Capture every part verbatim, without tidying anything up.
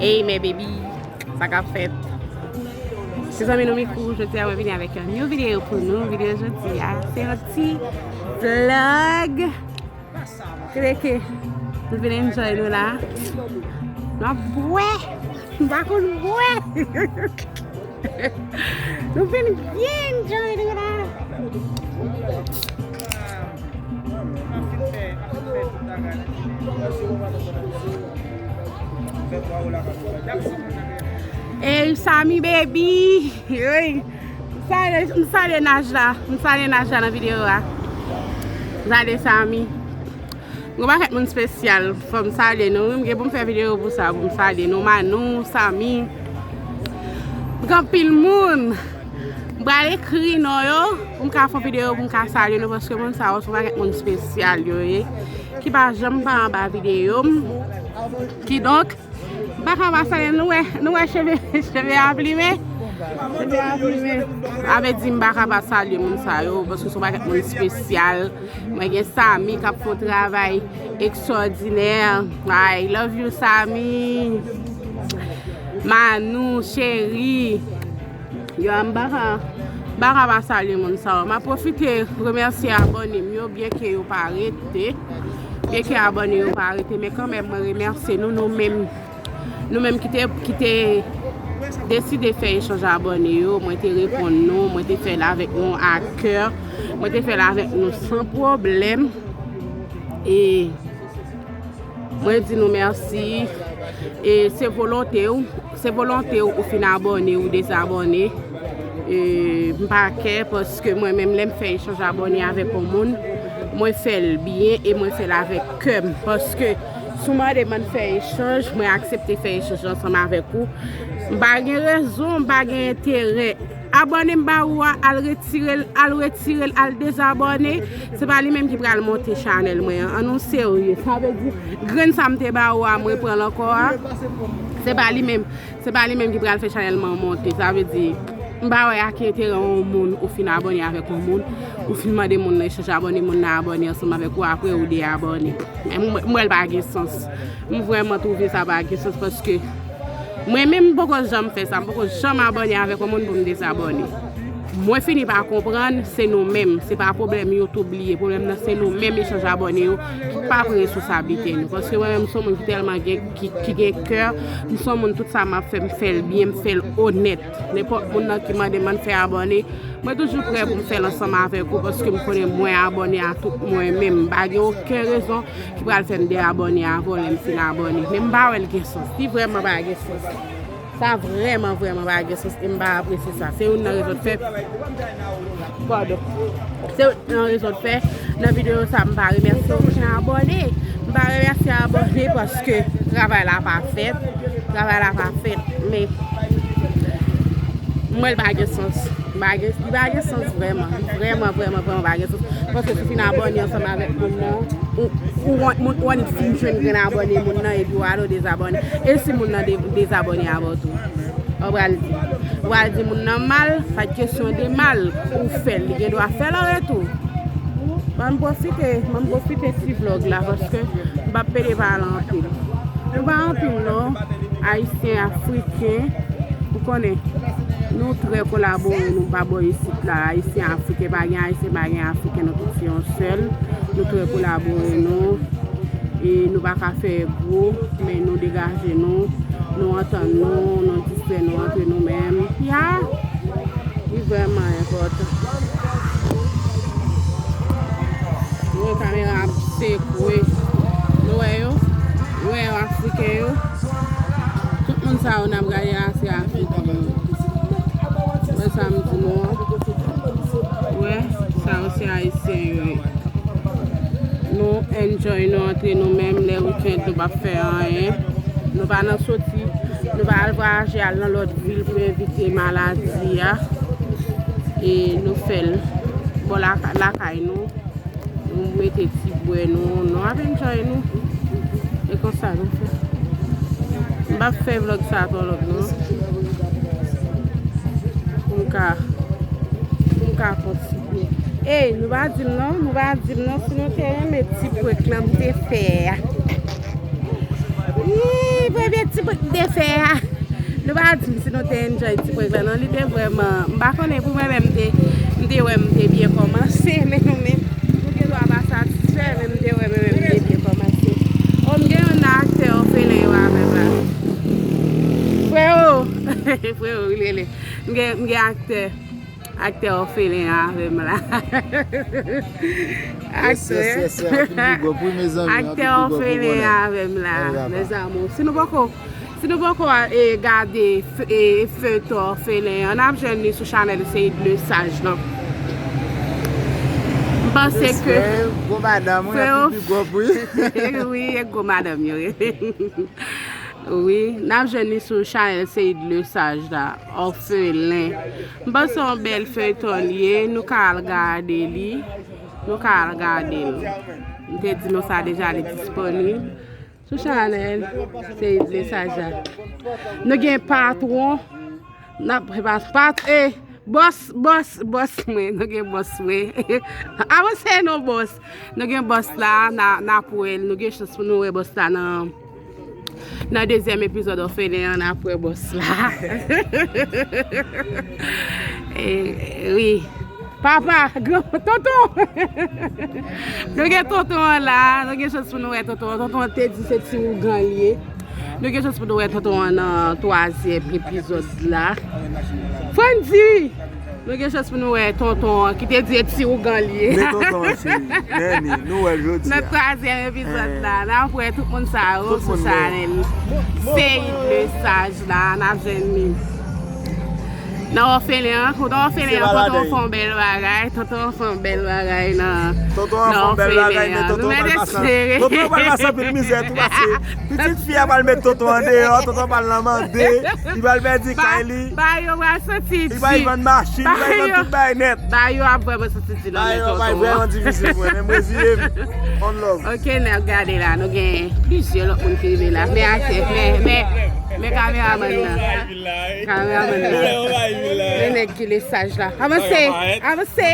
Hey, my baby. Sa k ap fèt? Se zanmi nou Mikou, jodi a mwen vini avèk yon new video pou nou. Video jodi a, se yon ti vlog. Kreke, nou vin enjoy nou la. Nou ap bwè. M pa konn bwè. Nou vin byen enjoy nou la. Hey, Samy baby. Hey. M salye, m salye Naj la. M salye Naj la nan videyo a. M salye Samy. M gen pakèt moun espesyal. Fò m salye nou. M gen pou m fè videyo pou sa, pou m salye nou. Manou, Samy. M gen anpil moun. M pral ekri non yo. Pou m ka fè yon videyo, pou m ka salye nou. Paske moun sa yo, se yon pakèt moun espesyal yo ye. Ki pa janm pa anba videyo m. Kidonk, M pa ka pa salye, nou wè, nou wè cheve, cheve a plimen. Cheve a plimen. Sa vle di m pa ka pa salye moun sa yo, paske se yon pakèt moun espesyal. Mwen gen Samy k ap fè yon travay ekstwòdinè. I love you, Samy. Manou, cheri. Yo, m pa ka, m pa ka pa salye moun sa yo. M ap pwofite remèsye abòne m yo, byenke yo pa rete. Byenke abòne yo pa rete, men kanmenm, mwen remèsye nou, nou menm, nou menm ki te, ki te deside fè echanj abòne yo. Mwen te reponn nou, mwen te fè l avèk nou a kè, mwen te fè l avèk nou san pwoblèm. E Mwen di nou mèsi. E se volonte w, se volonte w, ou fin abòne, ou dezabòne. E m pa kè, paske mwen menm, lè m fè echanj abòne avèk yon moun, mwen fè l byen e mwen fè l avèk kè m. Paske si w mande m ann fè echanj, mwen aksepte fè echanj ansanm avèk ou. M pa gen rezon, m pa gen enterè. Abòne m ba ou a, al retire l, al retire l, al dezabòne. Se pa li menm ki pral monte chanèl mwen an. An nou serye. Sa vle di, grenn sa m te ba ou a, mwen pran l ankò a. Se pa li menm. Se pa li menm ki pral fè chanèl mwen monte. Sa vle di, m pa wè a ki enterè yon moun ou fin abòne avèk yon moun, ou fin mande moun nan echanj abòne, moun nan abòne ansanm avèk ou, apre ou dezabòne. Men m, m wè l pa gen sans. M vrèman twouve sa pa gen sans paske mwen menm, m poko janm fè sa. M poko janm abòne avèk yon moun pou m dezabòne. Mwen fini pa konprann, se nou menm. Se pa pwoblèm YouTube li ye. Pwoblèm nan, se nou menm, echanj abòne yo, ki pa pran responsablite nou. Paske mwen menm, m se yon moun ki tèlman gen, ki, ki gen kè. M se yon moun, tout sa m ap fè, m fè l byen, m fè l onèt. Nenpòt moun nan ki mande m ann fè abòne, mwen toujou prè pou m fè l ansanm avèk ou, paske m konnen mwen abòne a tout mwen menm. M pa gen okenn rezon ki pral fè m dezabòne avan lè m fin abòne. Men m pa wè l gen sans. Li vrèman pa gen sans. Sa vrèman, vrèman pa gen sans e m pa apresye sa. Se youn nan rezon k fè, padon. Se youn nan rezon k fè, nan videyo sa, m pa remèsye okenn abòne. M pa remèsye abòne paske travay la pa fèt. Travay la pa fèt. Men m wè l pa gen sans. M pa gen, li pa gen sans vrèman. Vrèman, vrèman, vrèman pa gen sans. Paske si w fin abòne ansanm avèk moun nan, ou, ou, ou, ou annik fin jwenn grenn abòne moun nan, epi w ale w dezabòne. E si moun nan de-, dezabòne avè w tou? Ou pral di. Ou pral di moun nan mal, pa t kesyon de mal. Ou fè l, li gen dwa fè l an retou. Ban m pwofite, ban m pwofite ti vlòg la, paske m p ap pede pale anpil. Nou pa anpil non, Ayisyen, Afriken, ou konnen, nou trè kolabore, nou pa bò isit la, Ayisyen, Afriken, pa gen Ayisyen, pa gen Afriken, nou tout se yon sèl, nou trè kolabore, nou, e nou pa ka fè gwo, men nou degaje nou, nou antann nou, nou distrè nou antre nou menm. Ya! Li vrèman enpòtan. Nou wè kamera ap sekwe. Nou wè yo? Nou wè yo, Afriken yo? Tout moun sa yo n ap gade a, se Afriken yo. Wè sa m di nou an? Wè, sa yo se Ayisyen yo ye. Nou enjoy nou antre nou menm, lè weekend nou p ap fè anyen. Nou pa nan soti, nou pa al vwayaje al nan lòt vil pou evite maladi a. E nou fè l bò laka-, lakay nou. Nou mete ti bwè nou, nou ap enjoy nou. E konsa nou fè. M p ap fè vlòg sa twò long non. Pou m ka, pou m ka kontinye. Ey, nou pa di m non, nou pa di m non si nou te renmen ti prank lan m te fè a. Prank m te fè a. Nou pa di m si nou te enjoy ti prank la non, li te vrèman, m pa konnen pou mwen menm m te, m te wè m te byen kòmanse, men nou menm, nou gen dwa pa satisfè, men m te wè mwen menm m te byen kòmanse. O, m gen youn nan aktè òfelen yo avè m la. Freo! Freo, wi, li rele. M gen, m gen aktè, aktè òfelen an avè m la. Aktè, aktè òfelen an avè m la, mes amours. Si nou poko, si nou poko, e, gade f-, e, feyton òfelen an, n ap jwenn li sou chanèl Seyid Lesaj lan. M panse ke gwo madanm, wi, ap pi gwo pou li. Wi, e gwo madanm yo. Wi, n ap jwenn li sou chanèl Seyid Lesaj la, òfelen. M panse yon bèl feyton li ye, nou ka al gade li. Nou ka al gade l. M te di nou sa deja, li disponib sou chanèl Seyid Lesaj la. Nou gen patwon, n ap, e pa, pat-, e, bòs, bòs, bòs mwen, nou gen bòs mwen. Avanse non bòs. Nou gen bòs la, n a, n ap wè l. Nou gen chans pou nou wè bòs la nan, nan dezyèm epizòd òfelen an, n ap wè bòs la. E, wi. Papa, gran, tonton! Nou gen tonton an la, nou gen chans pou nou wè tonton an. Tonton an te di se ti ougan li ye. Nou gen chans pou nou wè tonton an nan twazyèm epizòd la. Frandy! Nou gen chans pou nou wè tonton an ki te di e ti ougan li ye. Men tonton an, cheri. Nèni, nou wè l jodi a. Nan twazyèm epizòd la, n ap wè tout moun sa yo sou chanèl Seyid Lesaj la, n ap jwenn li. Nan òfelen an, tonton òfelen an, tonton an fè yon bèl bagay, tonton an fè yon bèl bagay nan, nan òfelen an. Nou mèt espere. Tonton an pral pase anpil mizè tou, paske pitit fi a pral met tonton an deyò, tonton an pral nan mande, li pral pèdi kay li. Ba yo pral santi di. Li pral vann machin, li pral vann tout bagay nèt. Ba yo ap vrèman santi di nan men tonton an. Bagay yo pral vrèman difisil pou mwen, men m reziye m. One love. Ok, n ap gade la, nou gen plizyè lòt moun ki rive la. Men aktè, men, men, men kameramann nan. Kameramann nan. Men nèg ki Lesaj la. Avanse, avanse.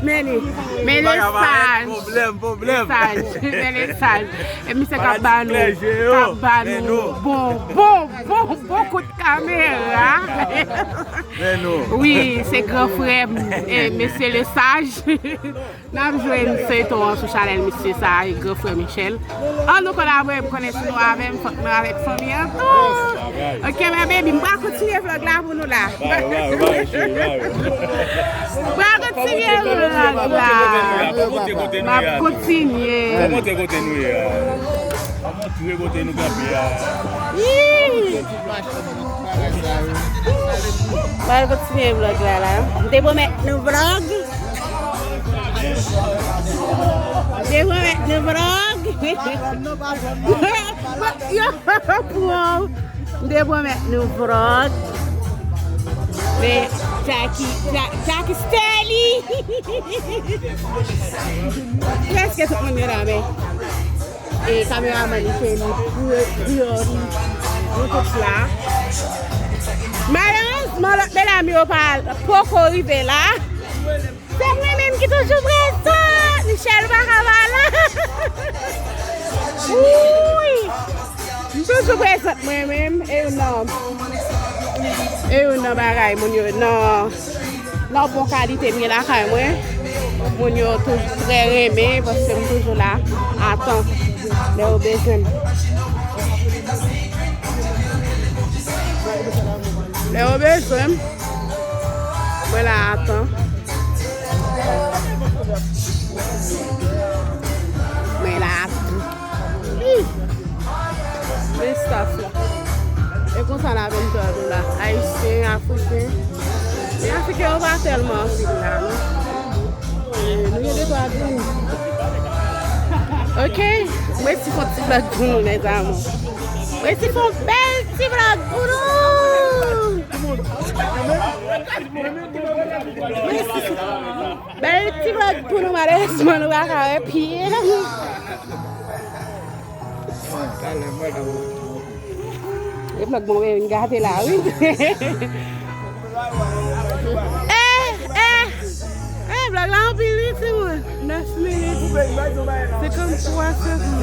Men li, men Lesaj. Pwoblèm, pwoblèm. Lesaj, men Lesaj. E misye k ap ba nou, k ap ba nou bon, bon, bon, bon kout kamera. Wi, se gran frè m, e, mesye Lesaj. N ap jwenn feyton an sou chanèl misye sa a, e, gran frè Michel. Ann nou kolabore, m konnen si nou avè m, fòk nou avèk fanmi an tou. Ok, my baby, m pral kontinye vlòg la pou nou la. Bye, bye, bye, cheri, bye. M pral kontinye vlòg la. M ap kontinye. Montre kote nou ye a. Montre kote nou kanpe a. Yee! M pral kontinye vlòg la, la. M te pwomèt nou vlòg. M te pwomèt nou vlòg. Yo, pran. M te pwomèt nou vlòg. Men Jackie, Ja-, Jackie Sterling. Prèske tout moun yo la, men. E kameramann li te li pou, pou yo, nou tout la. Malerezman, lòt medam yo pa poko rive la. Se mwen menm ki toujou prezan. Michel pa ka pa la. Wi. M toujou prezan mwen menm. E youn nan, e youn nan bagay moun yo nan. Nan bon kalite m gen lakay mwen. Moun yo tou trè renmen paske m toujou la atan lè yo bezwen m. Lè yo bezwen m, mwen la atan. Mwen la atan. Ih! Men staff la. E konsa n ap vin pran nou la. Ayisyen, Afriken. Men Afriken yo pa tèlman anpil la, non. E, nou gen de twa grenn. Ok? Mwen si fon ti vlòg pou nou, mes amours. Mwen si fon bèl ti vlòg pou nou. Mwen si Bèl ti vlòg pou nou, malerezman, nou pa ka wè pye m. E vlòg mwen vin gate la, wi. Eh, eh, eh, vlòg la anpil, wi, timoun. Nèf minit. Senkanntwa segonn.